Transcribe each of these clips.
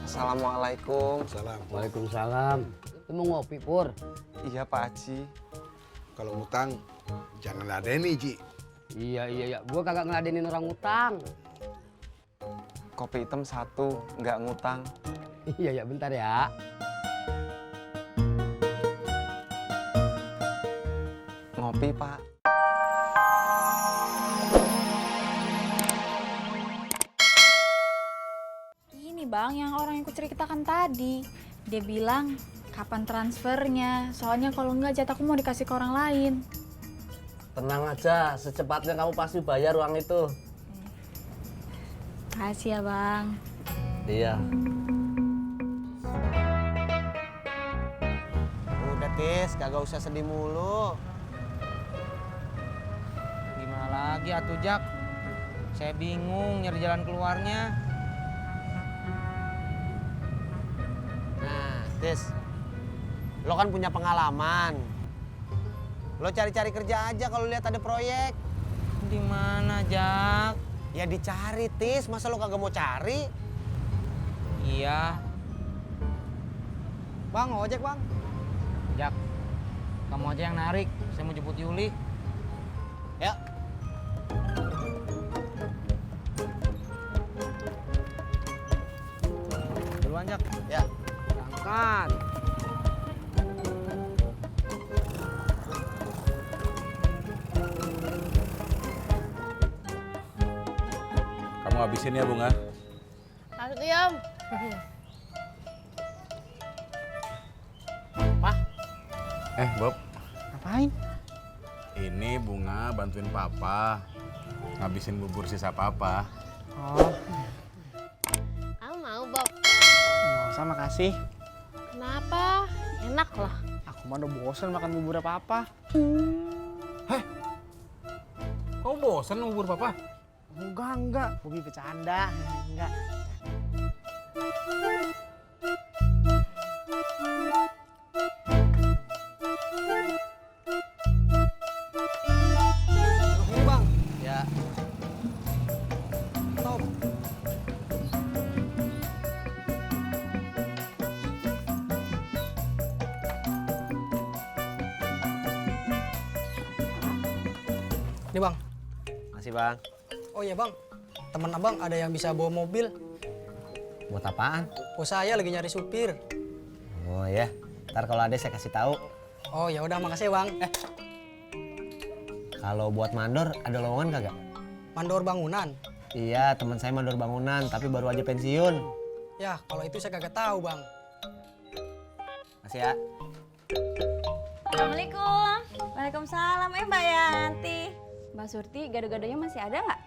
Assalamualaikum. Waalaikumsalam. Lu mau ngopi, Pur? Iya Pak Haji. Kalau ngutang, jangan ladeni, Ji. Iya. Gua kagak ngeladenin orang utang. Kopi hitam 1, nggak ngutang. Iya, bentar ya. Ngopi Pak. Ini Bang, yang orang yang kuceritakan tadi. Dia bilang, kapan transfernya? Soalnya kalau enggak jatahku mau dikasih ke orang lain. Tenang aja, secepatnya kamu pasti bayar uang itu. Makasih ya Bang. Iya. Udah Tis, kagak usah sedih mulu. Gimana lagi atuh Jak? Saya bingung nyari jalan keluarnya. Nah, Tis, lo kan punya pengalaman. Lo cari-cari kerja aja kalau lihat ada proyek. Di mana Jak? Ya dicari, Tis. Masa lo kagak mau cari? Iya. Bang, ojek bang. Jak, kamu aja yang narik. Saya mau jemput Yuli. Ya. Duluan Jak. Ya. Berangkat. Kamu habisin ya, Bunga. Masuk Yom. Bob. Ngapain? Ini Bunga bantuin Papa ngabisin bubur sisa Papa. Oh, Aku mau, Bob. nggak usah makasih. Kenapa? Enak lah. Aku mah udah bosen makan bubur apa-apa. Kamu bosan bubur Papa? Enggak. Bobi bercanda. Enggak. Ini bang. Ya. Top. Ini bang. Makasih bang. Oh iya bang, teman abang ada yang bisa bawa mobil. Buat apaan? Oh saya lagi nyari supir. Oh ya. Ntar kalau ada saya kasih tahu. Oh ya udah makasih bang. Kalau buat mandor ada lowongan kagak? Mandor bangunan. Iya, teman saya mandor bangunan tapi baru aja pensiun. Ya kalau itu saya kagak tahu bang. Makasih ya. Assalamualaikum. Waalaikumsalam. Mbak Yanti. Mbak Surti, gado-gadonya masih ada nggak?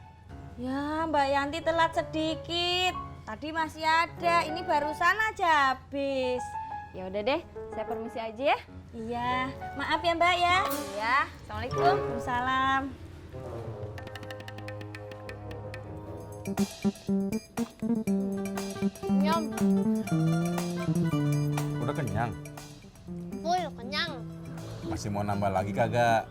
Ya, Mbak Yanti telat sedikit. Tadi masih ada. Ini barusan aja habis. Ya udah deh, saya permisi aja ya. Iya. Maaf ya Mbak ya. Iya. Assalamualaikum. Waalaikumsalam. Nyom, Udah kenyang? full kenyang. Masih mau nambah lagi kagak?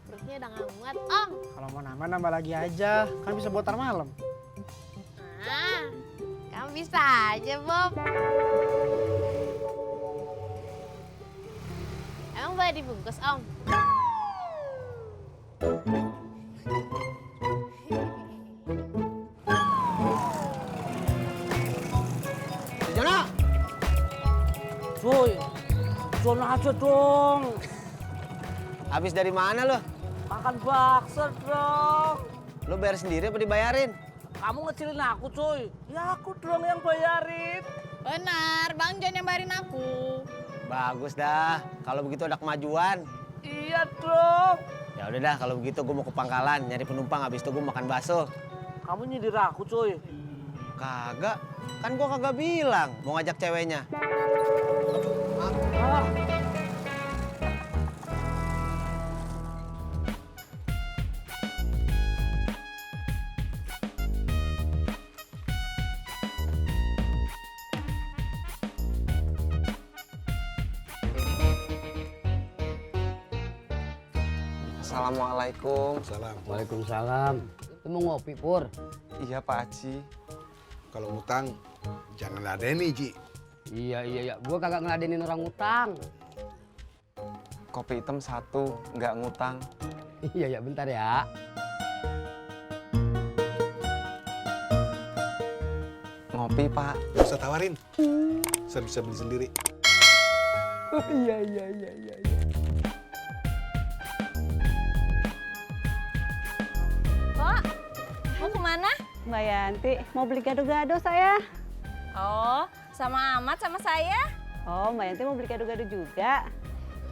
Perutnya udah nggak muat, Om. Kalau mau nambah lagi aja. Kan bisa buat tar malam. Ah, kamu bisa aja, Bob. Emang boleh dibungkus, Om? Jono. Cuy, Jono aja dong. Habis dari mana lo? Makan bakso dong. Lo bayar sendiri apa dibayarin? Kamu ngecilin aku cuy. Ya aku dong yang bayarin. Benar, Bang Jon yang bayarin aku. Bagus dah. Kalau begitu ada kemajuan. Iya dong. Ya udah dah, kalau begitu gue mau ke pangkalan nyari penumpang, habis itu gue makan bakso. Kamu nyindir aku cuy. Kagak, kan gue kagak bilang mau ngajak ceweknya. Ah. Assalamualaikum. Waalaikumsalam. Lu mau ngopi, Pur? Iya Pak Haji. Kalau ngutang, Jangan ladeni, Ji. Iya, gua kagak ngeladenin orang ngutang. Kopi hitam satu, nggak ngutang. Iya, bentar ya. Ngopi, Pak. Nggak usah tawarin. Saya bisa beli sendiri. Iya. Kok? Mau kemana? Mbak Yanti, mau beli gado-gado saya. Oh, sama Amat sama saya. Oh, Mbak Yanti mau beli gado-gado juga.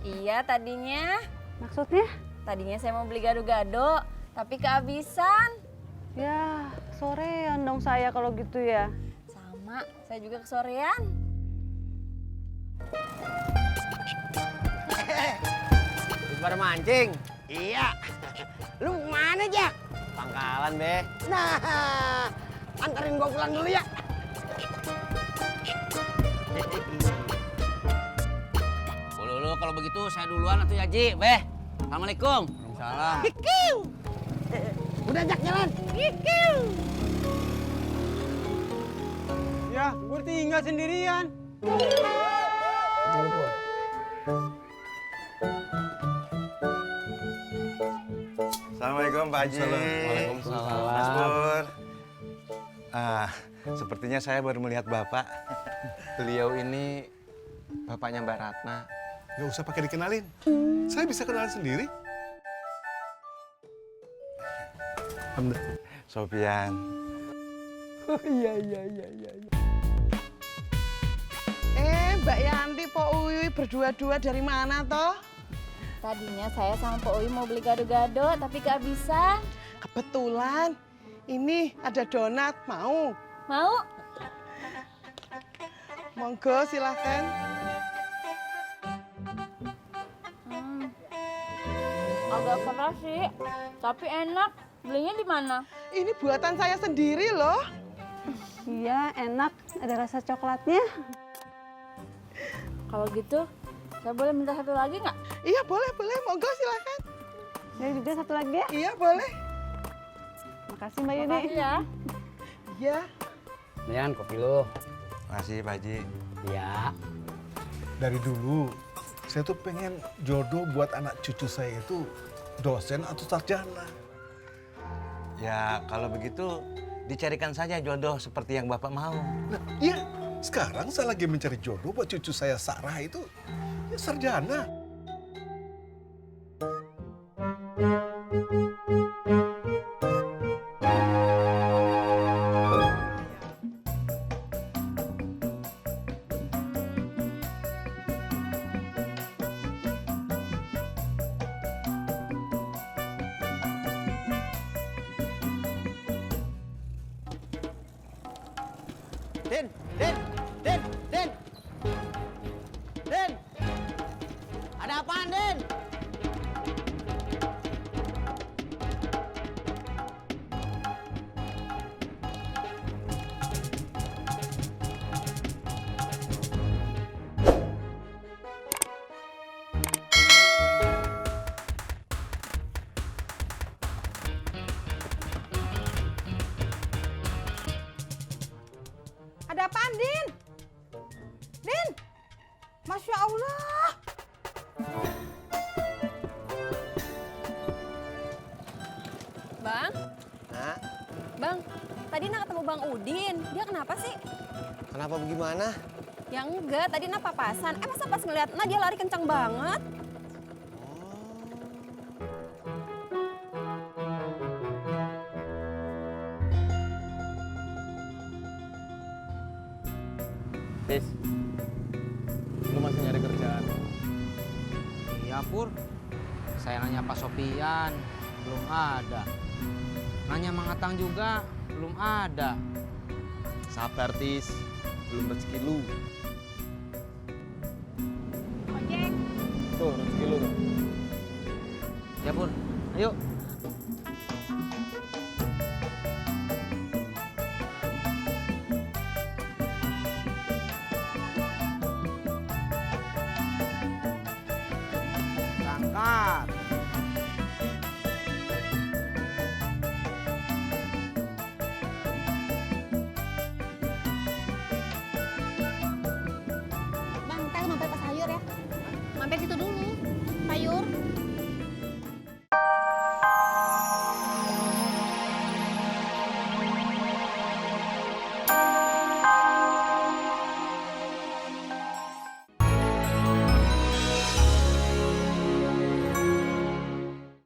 Iya, tadinya. Maksudnya? Tadinya saya mau beli gado-gado, tapi kehabisan. Ya, sorean dong saya kalau gitu ya. Sama, saya juga kesorean. Pada mancing. Iya. Lu mana, Jak? Pangkalan, Be. Nah, anterin gua pulang dulu ya. Lu kalau begitu saya duluan atuh ya, Ji. Beh. Assalamualaikum. Salam. Kikiu. Udah, Jak, jalan. Kikiu. Ya, gue tinggal sendirian. Assalamualaikum Pak Haji. Waalaikumsalam. Mas Pur. Sepertinya saya baru melihat Bapak. Beliau ini bapaknya Mbak Ratna. Nggak usah pakai dikenalin. Saya bisa kenalin sendiri. Sofian. Iya. Mbak Yanti, Pak Uy berdua-dua dari mana toh? Tadinya saya sama Pak Uy mau beli gado-gado, tapi kehabisan. Kebetulan ini ada donat, mau? Mau? Monggo silahkan. Agak keras sih, tapi enak. Belinya di mana? Ini buatan saya sendiri loh. Iya, enak. Ada rasa coklatnya. Kalau gitu, saya boleh minta satu lagi nggak? Iya, boleh. Monggo silahkan. Saya juga satu lagi ya. Iya, boleh. Makasih Mbak Yuni. Makasih ya. Iya. Yan, kopi lu. Makasih Pak Haji. Iya. Dari dulu, saya tuh pengen jodoh buat anak cucu saya itu dosen atau sarjana. Ya, kalau begitu dicarikan saja jodoh seperti yang Bapak mau. Nah, iya. Sekarang saya lagi mencari jodoh buat cucu saya Sarah itu ya sarjana. Din. Ada apaan, Din? Ada apaan, Din? Din! Masya Allah! Bang? Nah, Bang, tadi nak ketemu Bang Udin. Dia kenapa sih? kenapa bagaimana? Ya enggak, tadi nak papasan. Masa pas ngeliat nah dia lari kencang banget? Tis, lu masih nyari kerjaan? Iya, Pur. Saya nanya Pak Sopian, belum ada. Nanya Mang Atang juga, belum ada. Sabar, Tis. Belum rezeki lu. Ojek. Tuh, rezeki lu tuh. Ya, Pur. Ayo. Berangkat. sampai situ dulu.